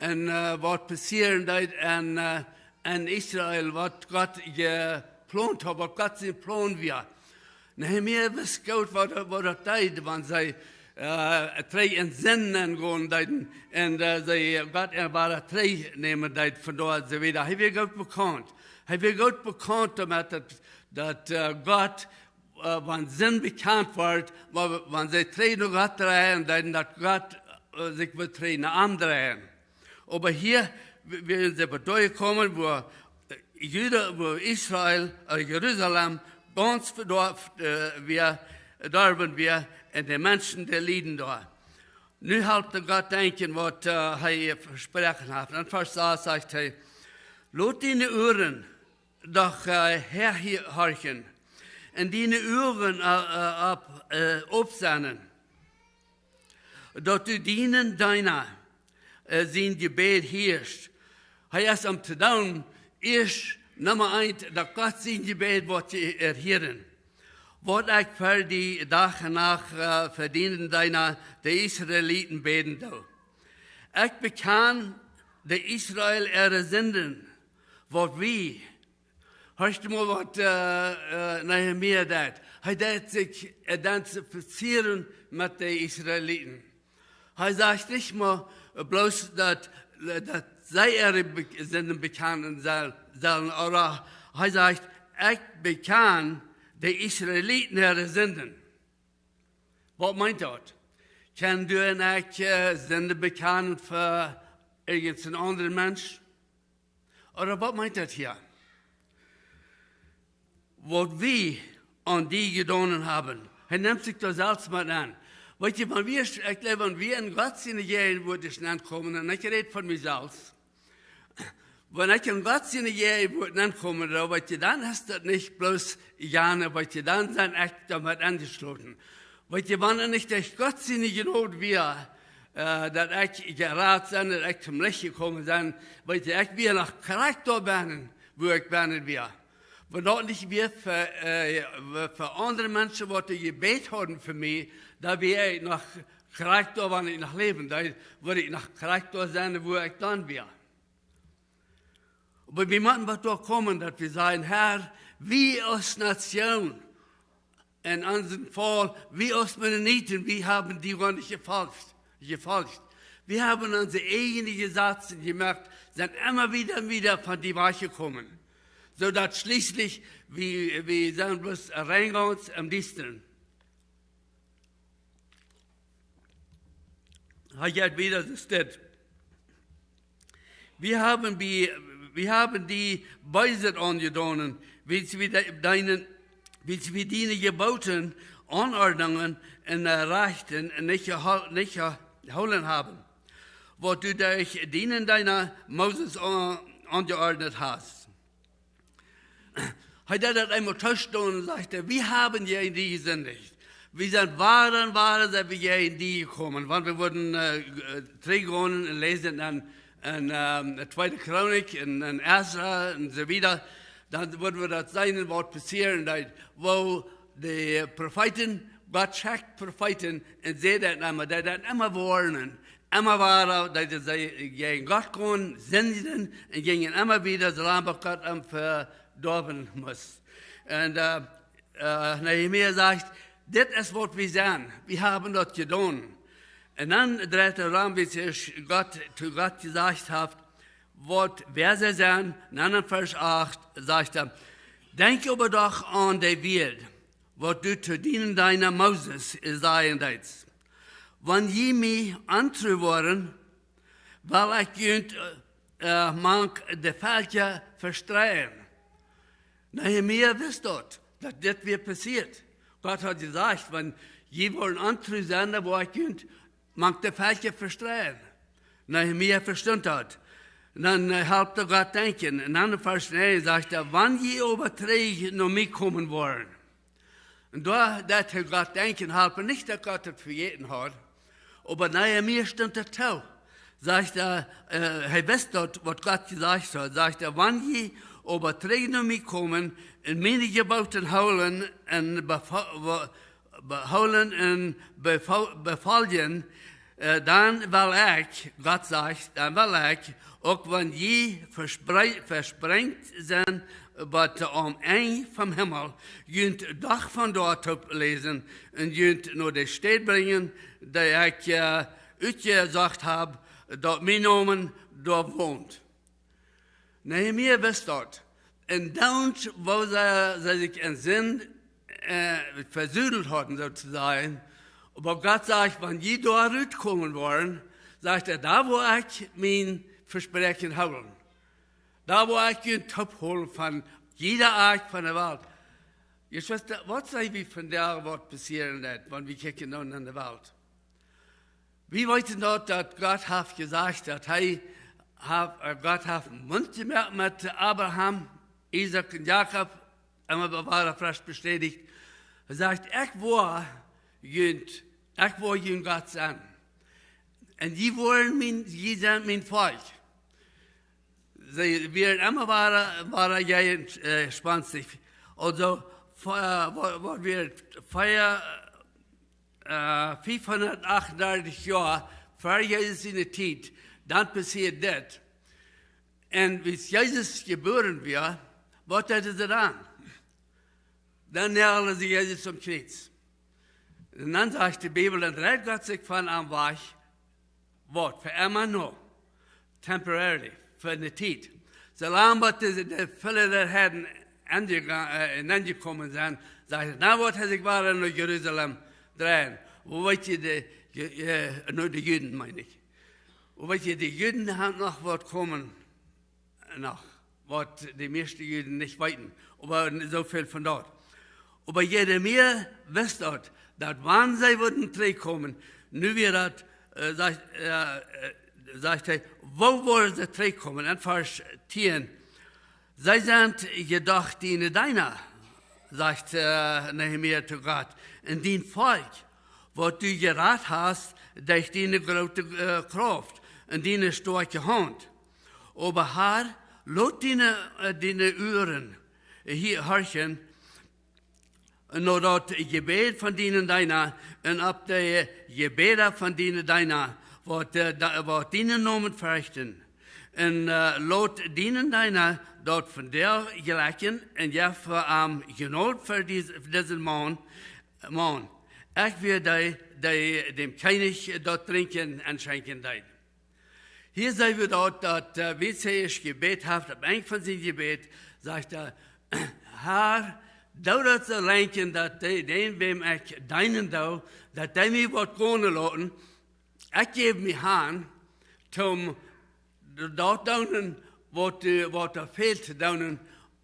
un, äh, waut passieren deed en, äh, en Israel, waut Gott jeplont haud, waut Gott sien Plon wia. Nehemia wist goot, waut, waut daut deed, wan see, äh, trigj en Sind gonen deeden un, äh, see Gott äa wada trigj nämen deed von doa un soo wieda. Hee wia goot bekaunt. Hee wia goot bekaunt doamet, daut, daut, äh, Gott, äh, wan Sind bekaunt wort, oba wan see trigj no Gott dreien deeden, daut Gott, äh, sikj wudd trigj no am dreien. Oba hia, wie, wie sent doa jekomen, wua, äh, Juda, wua Israel, äh, Jerusalem, gaunz vedorwen, äh, wia, dorwen wia, un de Menschen, dee lieden doa. Nu halpt Gott denkjen, waut, äh, hee vesproaken haft. En Varsch sas sajcht hee, Lot diene Uaren doch, äh, häa hia horchen, Un diene Uagen, äh, äh, opp, äh, opp sennen, daut du dienen Deena, äh, sien Jebäd hieescht. Hee es om to doonen, ieescht Numma eent, daut Gott sien Jebäd woat erhieren. Waut ekj fa dee Dach un Nacht, äh, fa dienen Deena, de Israeliten bäden doo. Ekj bekjan de Israel äare Sinden, waut wie Horcht mol waut, äh, äh, Nehemia deit. Hee deit sikj, äh, identifizieren met de Israeliten. Hee sajcht nich mau, äh, bloos daut, äh, daut see äare Be-, Sinden bekjanen sell-, sellen, oba hee sajcht, ekj bekjan de Israeliten äare Sinden. Waut meent daut? Kjenn du un ekj, äh, Sinden bekjanen fa irjent een aundren Mensch? Oda waut meent daut hia? Waut wie aun die jedonen haben. Hee nemt sikj doa selfst mau aun. Weetst du, wan wie, ekj jleew, wan wie en Gott siene Jäajenwuat nenkomen, un ekj räd von mie selfst, wan ekj en Gott siene Jäajenwuat nenkome, dan, weetst du, dan es daut nich bloos jane, weetst du, dan sie ekj doamet enjeschloten. Weetst du, wan nich derch Gott siene Jnod wia, äh, daut ekj jerat sie, daut ekj toom Licht jekomen sie, weetst du, ekj wia noch krakjt doa bennen, wua ekj bennen wia. Wan daut nich wia fa, äh, fa aundre Menschen, waut dee jebät hauden fa mie, dan wia ekj noch krakjt doa, wan ekj noch läwen deed, wudd ekj noch krakjt doa sennen, wua ekj dan wia. Oba wie motten waut doa komen, daut wie sajen, Herr, wie aus Nation, en onsen Faul, wie aus Mennoniten, wie haben die goanich jefolcht, jefolcht. Wie haben onse eejne Jesazen jemoakt, sent emma wada un wada von die wajchjekomen. Soo daut schlieslich, wie, wie sent bloos rein gaunz em Diestren. Hee jeit wieda, soo steit. Wie haben, wie, wie haben die Böset aunjedonen, wiels wie de-, deine, wiels wie diene Jeboten, Aunordnungen un, äh, Rajchten nich jehol-, nich jehoolen haben, waut du derch dienen Deena Moses aun-, aunjeordnet hast. Hee deed daut eemol toostonen un sajcht, wie haben jäajen die jesindicht. Wie sent wada un wada, sent wie jäajen die jekomen. Wan wie wudden, äh, äh, trigjgonen un läsen en, en, ähm, de Tweede Chronik, en, en Esra un soo wieda, dan wudden wie daut seenen, waut passieren deed, woo de Profeeten, Gott schekjt Profeeten un säd daut emma, dee daut emma woarnen. Emma wada, daut see jäajen Gott kunnen, sindjen un jinjen emma wada, soo lang bat Gott an vedoawen must. Un, äh, äh, Nehemia sajcht, dit es waut wie sent, wie haben daut jedonen. Un dan dreit hee om, wiels hee Gott, to Gott jesajcht haft, waut, wäa see sent, un dan en Varsch acht sajcht hee, denkj oba doch aun de Wieed, waut du to dienen Deena Moses sajen deetst. Wan jie mie ontru woaren, well ekj junt, äh, mank de Velkja vestreien. Nehemia wist daut, daut dit wia passieet. Gott haud jesajcht, wan jie woaren ontru sennen, dan woa ekj junt mank de Velkja vestreien. Nehemia vestunt daut. Un dan, äh, halpt hee Gott denkjen. Un dan en Varsch näajen sajcht hee, wan jie oba trigj no mie komen woaren. Un doa deed hee Gott denkjen halpen, nich daut Gott daut vejäten haud, oba Nehemia stunt daut too. Sajcht hee, äh, hee wist daut, waut Gott jesajcht haud. Sajcht hee, wan jie oba trigj no mie komen un miene Jeboten hoolen un befo-, be-, behoolen un befo-, befoljen, äh, dan well ekj, Gott sajcht, dan well ekj, uk wan jie vespre-, vesprenjt sent bat aum Enj vom Himmel, junt doch von doa toop losen un junt no de Städ brinjen, dee ekj, äh, utjesocht hab, daut mien Nomen doa wont. Nehemia wist daut. Un dan, woo see, see sikj en Sind, äh, vesudelt hauden, soo to sajen. Oba Gott sajcht, wan jie doa rutkomen woaren, sajcht hee, doa woa ekj mien Vespräakjen hoolen. Doa woa ekj junt toop hoolen von jieda Akj von de Welt. Jeschwista, waut saj wie vondoag, waut passieren deit, wan wie kjikjen no en de Welt? Wie weeten daut, daut Gott haft jesajcht, daut hee haft, äh, Gott haft een Bunt jemoakt met Abraham, Isaak un Jakob. emma wada fresch bestäticht. Hee sajcht: "Ekj woa junt, ekj woa jun Gott sennen. Un jie woaren mien, jie sent mien Volkj." See wieren emma wada, wada jäajen, äh, spanzich. Aulsoo, fa-, äh, waut, waut wia et, vea, äh, fiefhundatachtundartich Joa ver Jesus siene Tiet, dan passieed dit. Un aus Jesus jebuaren wia, waut deeden see dan? Dan näajelden see Jesus aum Kjriez. Un dan sajcht de Bibel, dan dreid Gott sikj von am wajch. Waut? Fa emma? Nä. Temporarily. Fa eene Tiet. Soo lang waut de, de väle doa hauden aunjega-, äh, aunjekomen sent, sajcht hee, dan woat hee sikj wada no Jerusalem dreien. Woo weet jie, de, Je-, äh, no de Juden, meen ekj. Woo weet jie, de Juden haben noch waut komen, noch, waut de mieeschte Juden nich weeten, oba soo väl von daut. Oba Jeremia wist daut, daut wan see wudden trigjkomen, nu wia daut, äh, sajcht, äh, äh, sajcht hee, woo wudden see trigjkomen? En Varsch tieen: "See sent jedoch diene Deena", sajcht, äh, Nehemia to Gott, "un dien Volkj, waut du jerat hast derch diene groote, äh, Krauft un diene stoakje Haunt. Oba Herr, lot diene, äh, diene Uaren hia horchen no daut Jebäd von diene Deena un opp de Jebäda von diene Deena, waut, äh, da, waut dienen Nomen ferchten. Un, äh, lot diene Deena daut vondoag jlikjen un jeff, äh, am Jnod fa dis-, fa disen Maun, Maun. Ekj woa dee, dee däm Kjennich daut Drinkjen enschenkjen deed." Hia seenen wie daut, daut, äh, wie see ieescht jebät haft, aum Enj von sien Jebäd, sajcht hee: "Herr, doo daut soo lenkjen, daut dee, dän, wäm ekj deenen doo, daut dee mie woat gonen loten. Ekj jäw mie han, toom daut doonen, waut, äh, waut doa fält to doonen,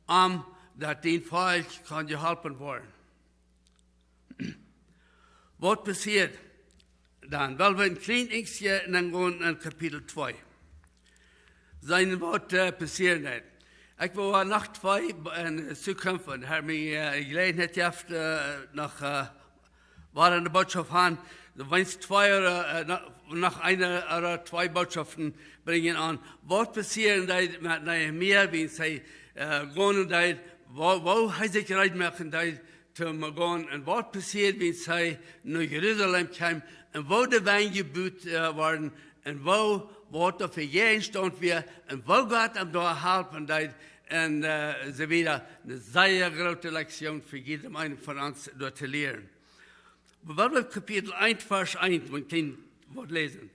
om daut dien Volkj kaun jeholpen woaren." Waut passieed dan? Well, wie een kjlien Enjstje un dan gonen en Kapitel twee. Seenen waut, äh, passieet. Ekj well noch twee, äh, en Zukunft, un Herr mie, äh, Jeläajenheit jeft, äh, noch, äh, waut en de Bootschoft han, doa wens twee ooda, äh, no-, noch eene ooda twee Bootschoften brinjen aun. Waut passieed doa met Nehemia, wiels hee, äh, gonen deed, woo, woo hee sikj reed moaken deed, toom gonen. Un waut passieed, wiels hee no Jerusalem kjeem, un woo de Wenj jebut, äh, worden, un woo, waut doa fa Jäajenstaunt wia, un woo Gott am doa halpen deed, un, äh, soo wieda. Eene sea groote Lektion fa jieda eenen von ons doa to lieren. Oba well wie Kapitel eent, Varsch eent, mau een kjlien waut läsen.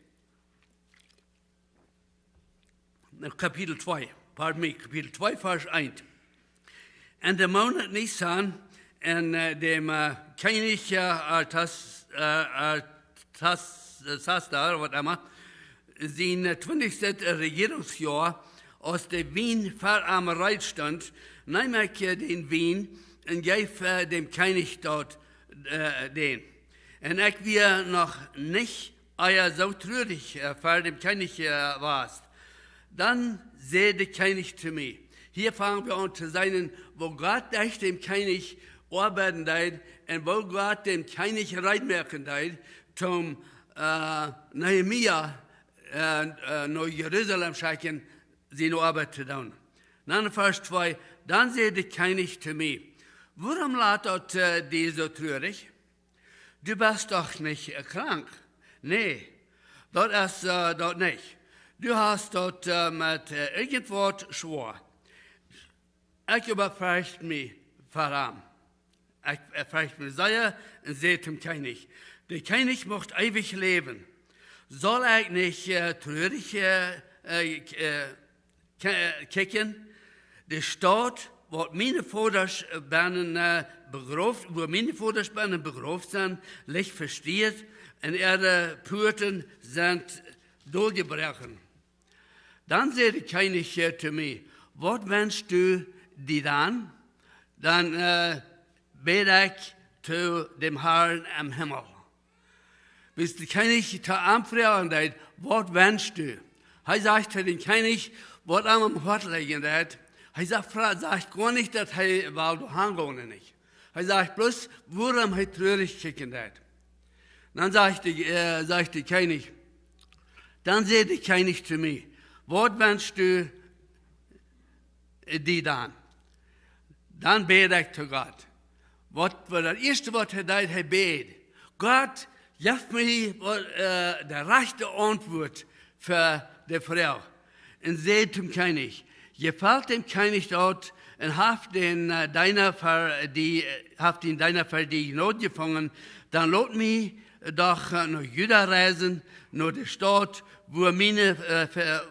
Kapitel twee, pardon me, Kapitel twee, Varsch eent. En de Moonat Nisan, en, äh, däm, äh, Kjennich, äh, Artas-, äh, Artasasta, waut emma, sien, äh, twintichstet Rejierungsjoa, aus de Wien ver am reed stunt, neem ekj, äh, dän Wien un jeef, äh, däm Kjennich daut, äh, dän. Un ekj wia noch nich ea soo trurich, äh, ver däm Kjennich, äh, wia. Dan säd de Kjennich to mie, hia fang wie aun to seenen, woo Gott derch däm Kjennich oabeiden deed un woo Gott däm Kjennich reed moaken deed, toom, äh, Nehemia, äh, äh, no Jerusalem schekjen, siene Oabeit to doonen. Dan Varsch twee, dan säd de Kjennich to mie: "Wuarom lat daut, äh, die soo trurich? Du best doch nich, äh, krank. Nä, daut es, äh, daut nich. Du hast daut, äh, met, äh, irjentwaut schwoa." Ekj oba fercht mie ver am. Ekj, äh, fercht mie sea un säd toom Kjennich: "De Kjennich mucht eewich läwen. Saul ekj nich, äh, trurich, äh, äh, k-, äh, kjikjen? De Staut, wua miene Vodasch, äh, bennen, äh, begroft, wua miene Vodasch bennen begroft sent, licht vesteet, un äare Puaten sent doljebraken." Dan säd de Kjennich, äh, to mie: "Waut wenschst du die dan?" Dan, äh, bäd ekj to däm Herrn em Himmel. Wiels de Kjennich to am froagen deed: "Waut wenschst du?" Hee sajcht to dän Kjennich, waut am aum Hoat lijen deed, Hee sajcht, fra- sajcht goanich, daut hee well doa hangonen, nich. Hee sajcht bloos, wuarom hee truarich kjikjen deed. Dan sajcht de, äh, sajcht de Kjennich, dan säd de Kjennich to mie: "Waut wenschst du, äh, die dan?" Dan bäd ekj to Gott. Waut, waut daut ieeschte, waut hee deed, hee bäd: "Gott, jeff mie, äh, de rajchte Auntwuat fa de Froag." Un säd toom Kjennich: "Jefelt däm Kjennich daut un haft dän, äh, Deena ver die, haft dän Deena ver die Jnod jefungen, dan lot mie doch, äh, no Juda reisen, no de Staut, wua miene, äh, Ve-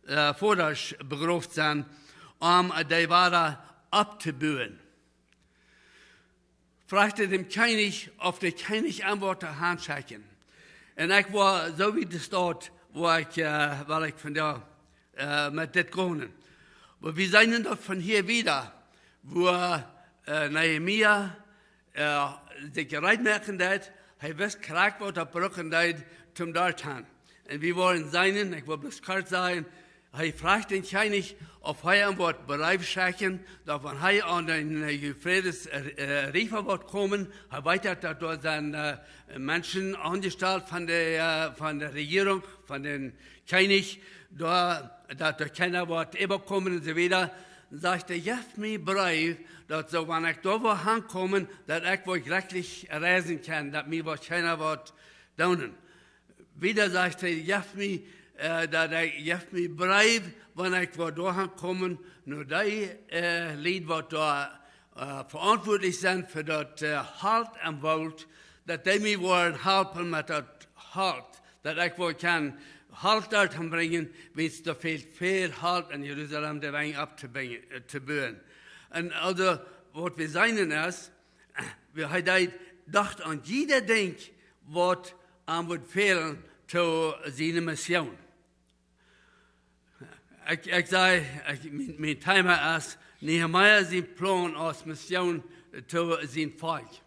äh, Vodasch begroft sent, om, äh, dee wada opptobuen." Fruach hee däm Kjennich, auf de Kjennich am wudd hanschekjen. Un ekj wia soo wiet de Staut, wua ekj, äh, wua ekj vondoag, äh, met dit gonen. Oba wie seenen daut von hia wieda, wua, äh, Nehemia, äh, sikj reed moaken deed, hee wist krakjt, waut hee brucken deed, toom doa han. Un wie woaren seenen, ekj well bloos kort sajen, hee fruach dän Kjennich, auf hee am wudd Breef schekjen, daut wan hee aun dän, äh, Euphrates, äh, äh, Riefa wudd komen, hee weet, daut doa sent, äh, Menschen aunjestalt von de, äh, von de Rejierunk, von dän Kjennich, doa, daut doa kjeena wudd äwakomen un soo wieda. Sajcht hee: "Jeff mie Breef, daut soo, wan ekj doa wudd hankomen, daut ekj wudd jlekjlich reisen kaun, daut mie wudd kjeena wudd doonen." Wieda sajcht hee: "Jeff mie, äh, daut ekj, jeff mie Breef, wan ekj wudd doa hankomen, no dee, äh, Lied, waut doa, äh, veauntwuatlich sent fa daut, äh, Holt em Woolt, daut dee mie wudden halpen met daut Holt, daut ekj wudd kjennen Holt doa han brinjen, wiels doa fält väl Holt en Jerusalem, de Wenj opptobuen, äh, to buen." Un aulsoo, waut wie seenen es, woo hee deed, docht aun jieda Dinkj, waut am wudd fälen to siene Mission. Ekj, ekj saj, ekj, mien, mien Thema es Nehemia sien Plon aus Mission to sien Volkj.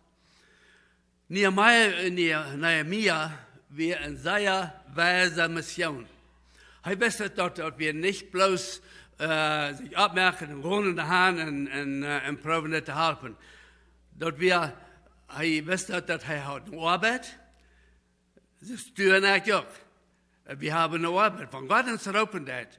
Nehemia, Ne- Nehemia wia eene sea weise Mission. Hee wist daut, daut wia nich bloos, äh, sikj oppmoaken un gonen doa han un, un, äh, un proowen dit to halpen. Daut wia, hee wist daut, daut hee haud eene Oabeit, soo aus du un ekj uk. Äh, wie haben eene Oabeit. Wan Gott ons roopen deed,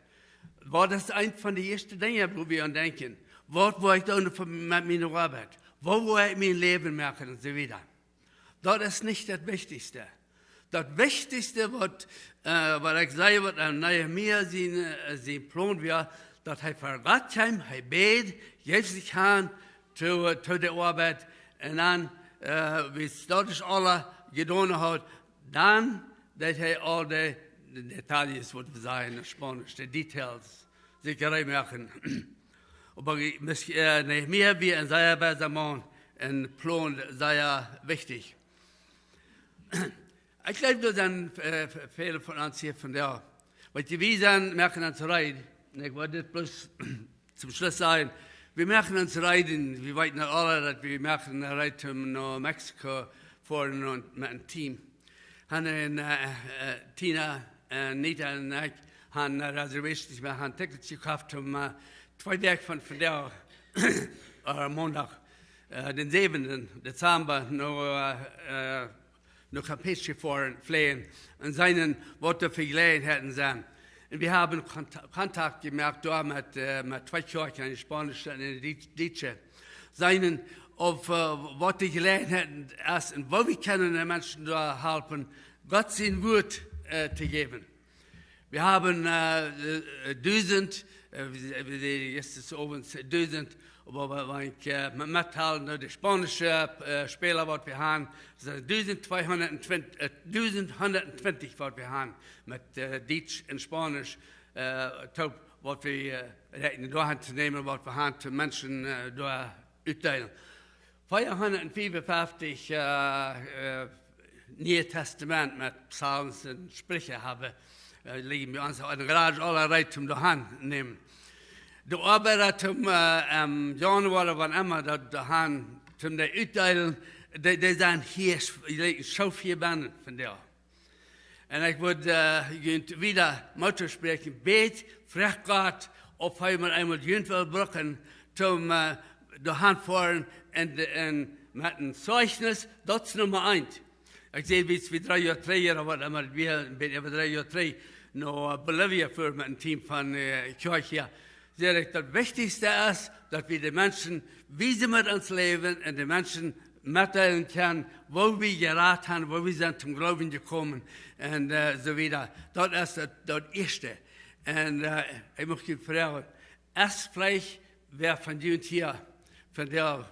waut es eent von de ieeschte Dinja, wua wie aun denkjen? Waut well ekj doonen fa, met miene Oabeit? Woo well ekj mien Läwen moaken un soo wieda? Daut es nich daut Wichtichste. Daut Wichtichste, waut, äh, waut ekj saj, waut aun Nehemia sien, äh, sien Plon wia, daut hee ver Gott kjeem, hee bäd, jeef sikj han to, to de Oabeit, un dan, äh, wiels daut aules jedonen haud, dan deed hee aul de, de Details, waut wie sajen en Spaunisch, de Details, sikj reed moaken. Oba, äh, Nehemia wia een sea weisa Maun un plond sea wichtich. Ekj jleew, doa sent, äh, väle von ons hia vondoag. Wiels wie sent, moaken ons reed, un ekj well dit bloos toom Schluss sajen, wie moaken ons reed, un wie weeten aule, daut wie moaken reed om no Mexiko foaren un met een Team. Han een, äh, äh, Tina, äh, Nita un ekj han, äh, Reservations, wie han Tickets jekoft om, äh, twee Wäakj von vondoag, äh, Mondach, äh, dän säwenden Dezamba, no, äh, äh, no Campeche foaren, fleejen un seenen, waut doa fa Jeläajenheiten sent. Un wie haben Kont-, Kontakt jemoakt doa met, äh, met twee Kjoakjen, eene spaunische un eene Diet-, dietsche. Seenen, auf, äh, waut de Jeläajenheit es un woo wie kjennen de Menschen doa halpen, Gott sien Wuat, äh, to jäwen. Wie haben, äh, äh, dusent, äh, wie, wie säden jistren Owent, dusent, oba wa-, wan ekj, äh, met, mettal, no, de spaunische, äh, Späla, waut wie han, sent dusent tweehundat twintich, äh, dusent hundat twintich, waut wie han, met, äh, Dietsch un Spaunisch, äh, toop, waut wie, äh, räakjnen doa han to nämen, waut wie han to Menschen, äh, doa utdeelen. Veahundat fiefunfeftich, äh, äh, Niee Tastament met Psalms un Spricha haben, äh, lijen bie ons enne Garage aule reed toom doa han nämen. De Oabeida toom, äh, em Januoa, wan emma, daut doa han toom dee utdeelen, dee, dee sent hia sch-, dee lijen soo hia bennen vondoag. Un ekj wudd, äh, junt wieda Moot toospräakjen, bät, froag Gott, Auf hee mau eemol junt well brucken, toom doa han foaren un met een Zeichnis, daut es Numma eent. Ekj säd, wie wie dree Joa trigj, oba daut wie een bät äwa dree Joa trigj no Bolivia fuaren met een Team von Kjoakj hia, säd ekj, daut wichtichste es, daut wie de Menschen wiesen met ons Läwen un de Menschen metdeelen kjennen, woo wie jerat han, woo wie sent toom Gloowen jekomen un soo wieda. Daut es daut ieeschte. Un ekj mucht junt froagen, es veleicht wäa von junt hia, von dee,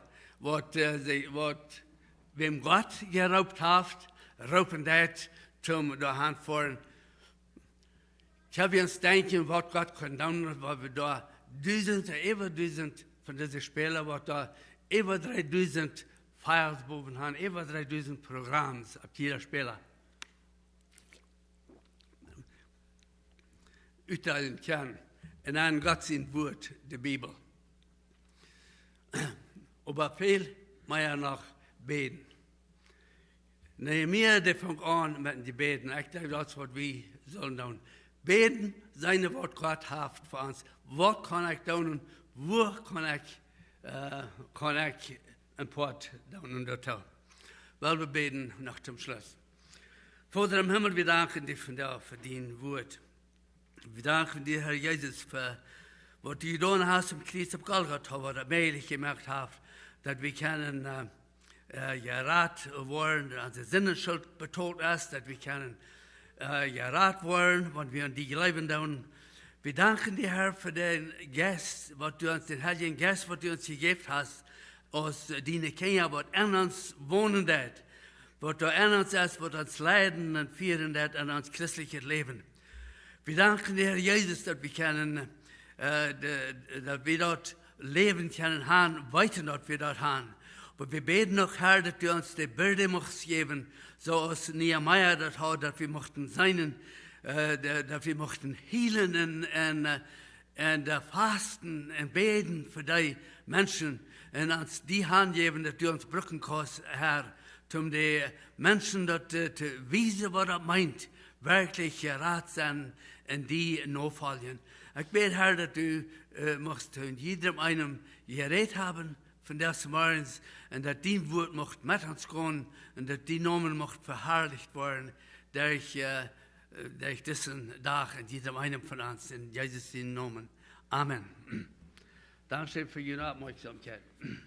waut, waut, wäm Gott jeroopt haft, roopen deit, toom doa han foaren? Kjenn wie ons denkjen, waut Gott kunn doonen, wan wie doa dusend, äwa dusend von dise Späla, waut doa äwa dree dusend Files bowen han, äwa dree dusend Programms opp jieda Späla utdeelen kjennen. Un dan Gott sien Wuat, de Bibel. Oba väl mea noch bäden. Nehemia, dee funk aun met een Jebäd. Ekj jleew, daut es waut wie sellen doonen. Bäden, seenen waut Gott haft fa ons. Waut kaun ekj doonen? Woo kaun ekj, kaun ekj een Poat doonen doatoo? Well wie bäden noch toom Schluss. Voda em Himmel, wie danken die vondoag fa dien Wuat. Wie danken die, Herr Jesus, fa waut du jedonen hast aum Kjriez opp Golgata, waut daut mäajlich jemoakt haft, daut wie kjennen jerat woaren, daut onse Sindenschult betolt es, daut wie kjennen jerat woaren, wan wie aun die jleewen doonen. Wie danken die, Herr, fa dän Jeist, waut du ons, dän Heiljen Jeist, waut du ons jejäft hast, aus diene Kjinja, waut en ons wonen deit, waut doa en ons es, waut ons leiden un fieren deit en ons christlichet Läwen. Wie danken die, Herr Jesus, daut wie kjennen, daut wie daut Läwen kjennen han, weeten, daut wie daut han. Oba wie bäden uk, Herr, daut du ons de Bieed muchst jäwen, soo aus Nehemia daut haud, daut wie muchten seenen, daut wie muchten hielen un, un fasten un bäden fa dee Menschen un ons die hanjäwen, daut du ons brucken kaust, Herr, toom de Menschen daut to wiesen, waut daut meent, werkjlich jerat sennen un die nofoljen. Ekj bäd, Herr, daut du muchst en jiedrem eenem jerät haben vondoag zemorjes un daut dien Wuat mucht met ons gonen un daut dien Nomen mucht veharlicht woaren derch, derch disen Dach en jiedrem eenem von ons, en Jesus sienen Nomen. Amen. Dankscheen fa june Oppmoakjsomkjeit.